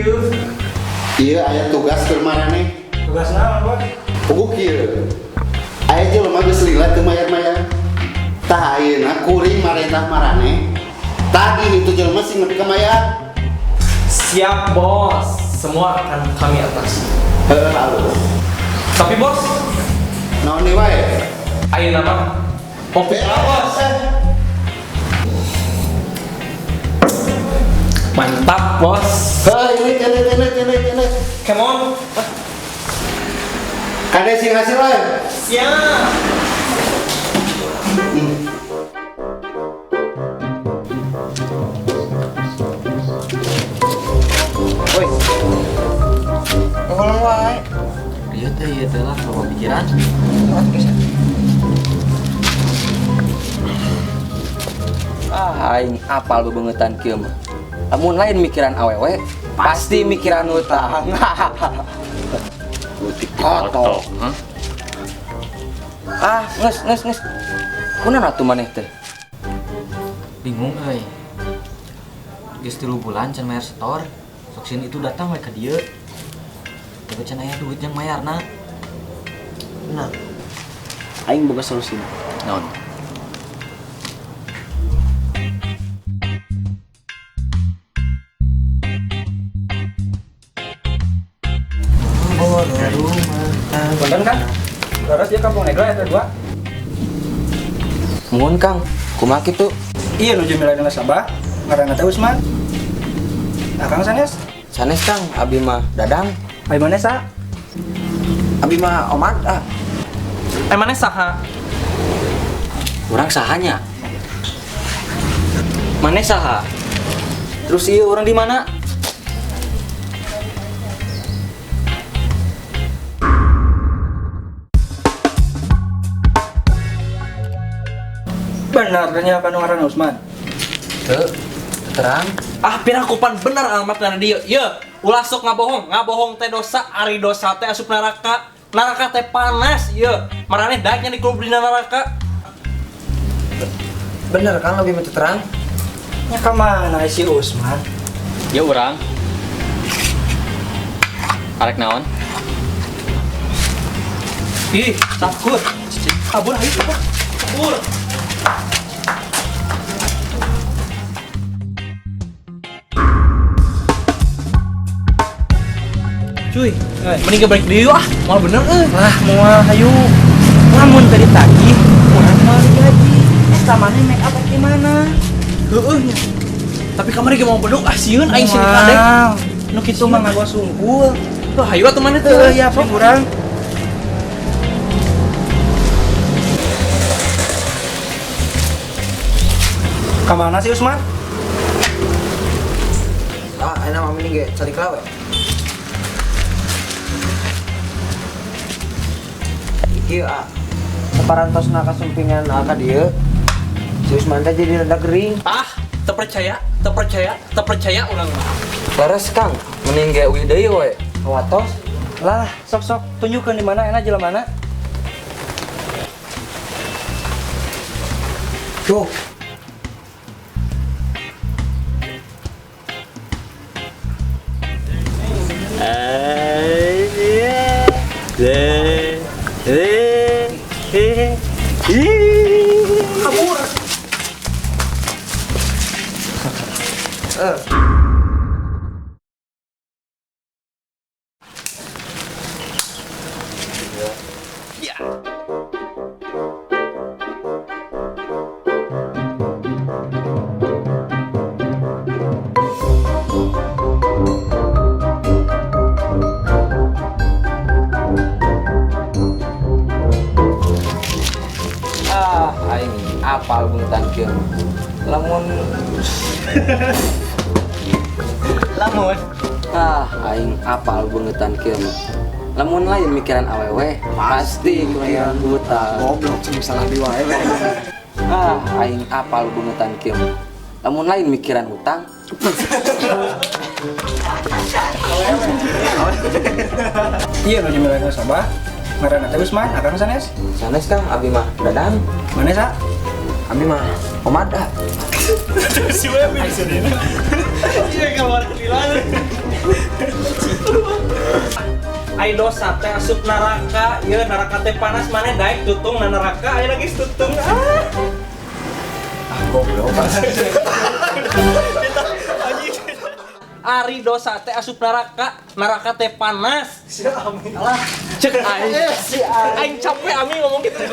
Kieu. Ieu aya tugas keur maraneh. Tugas naon, Bos? Puguh kieu. Aya jelema geus lila teu mayar-mayar. Tah ayeuna kuring marentah maraneh. Tadi itu jelema sing nepi ka mayar. Siap, Bos. Semua akan kami atas. Heuh, halus. Tapi Bos, Naon deui wae? ayeuna mah kopi Eh, lah, Bos. eh. Mantap, Bos. Heuh, ini ini ini ini ini. Come on. Kade sing hasil wae. Siap. Woi. Ngomong wae. Iya teh lah loba pikiran. Ah, aing apal bebengetan kieu mah. Lamun lain mikiran awewe, pasti mikiran utang. Utik kotok. Hah? Ah, nges nges nges. Kunaon atuh maneh teh? Bingung euy. Geus 3 bulan can mayar setor. Sok sieun itu datang we ka dieu. Tapi can aya duit yang mayarna. Nah, aing boga solusi. Naon? Punten kan? Terus dia kampung Negro RT 2. Mun Kang, kumaha kitu? Iya nuju milih nasabah. Ngaranna teh Usman. Akang sanes? Sanes Kang, abi mah Dadang. Ai maneh sa? Abi mah Omad ah. Eh, maneh saha? Urang sahanya. Maneh saha? Terus ieu urang di mana? Benar ternyata nu ngaranna Usman. Teu, terang. Ah, piraku pan bener alamat na dieu. Ye, ulah sok ngabohong. Ngabohong teh dosa, ari dosa teh asup neraka. Neraka teh panas, ye. Maraneh daek nya dikulub dina neraka. Bener Kang, lebih mah terang. Nya ka mana si Usman? Ya urang. Arek naon? Ih, takut. Kabur ayo, kabur. Kabur. Cuy, mending balik deui ah. Moal bener euy. Lah moal hayu. Lamun tadi tagih, urang moal digaji. Eta maneh make up rek gimana? Heueuh nya. Tapi kamari ge mau beduk ah sieun aing sini kadek. Nu kitu mah ngagos unggul. Tuh hayu atuh maneh teh. Heueuh ya sok urang. Kamana sih Usman? Ah, ayeuna mah mending ge cari lawe. Ieu ah. Saparantosna kasumpingan ka dieu. Si Usman teh jadi rada gering. Ah, terpercaya, terpercaya, terpercaya urang mah. Leres Kang, mending ge uih deui we. Watos. Lah, sok-sok tunjukkeun di mana enak jelema mana. Tuh. Kabur. Ah, aing apal beungetan kieu. Lamun Lamun ah aing apal beungetan kieu mah. Lamun lain mikiran awewe, pasti mikiran hutang. Goblok cuma salah di wae. Ah, aing apal beungetan kieu mah. Lamun lain mikiran hutang. Iya nuju milih nasabah. Ngaranna teh Usman, akang sanes? Sanes Kang, abi mah Dadang. Maneh sa? Abi mah Omad ah. Si Webi di sini. Iya, keluar kelilan. Ai dosa teh asup neraka, ieu neraka teh panas, maneh daek tutung na neraka, ayeuna geus tutung. Ah. Ah, goblok. Ari dosa teh asup neraka, neraka teh panas. Alah, cek aing. Aing capek ami ngomong gitu.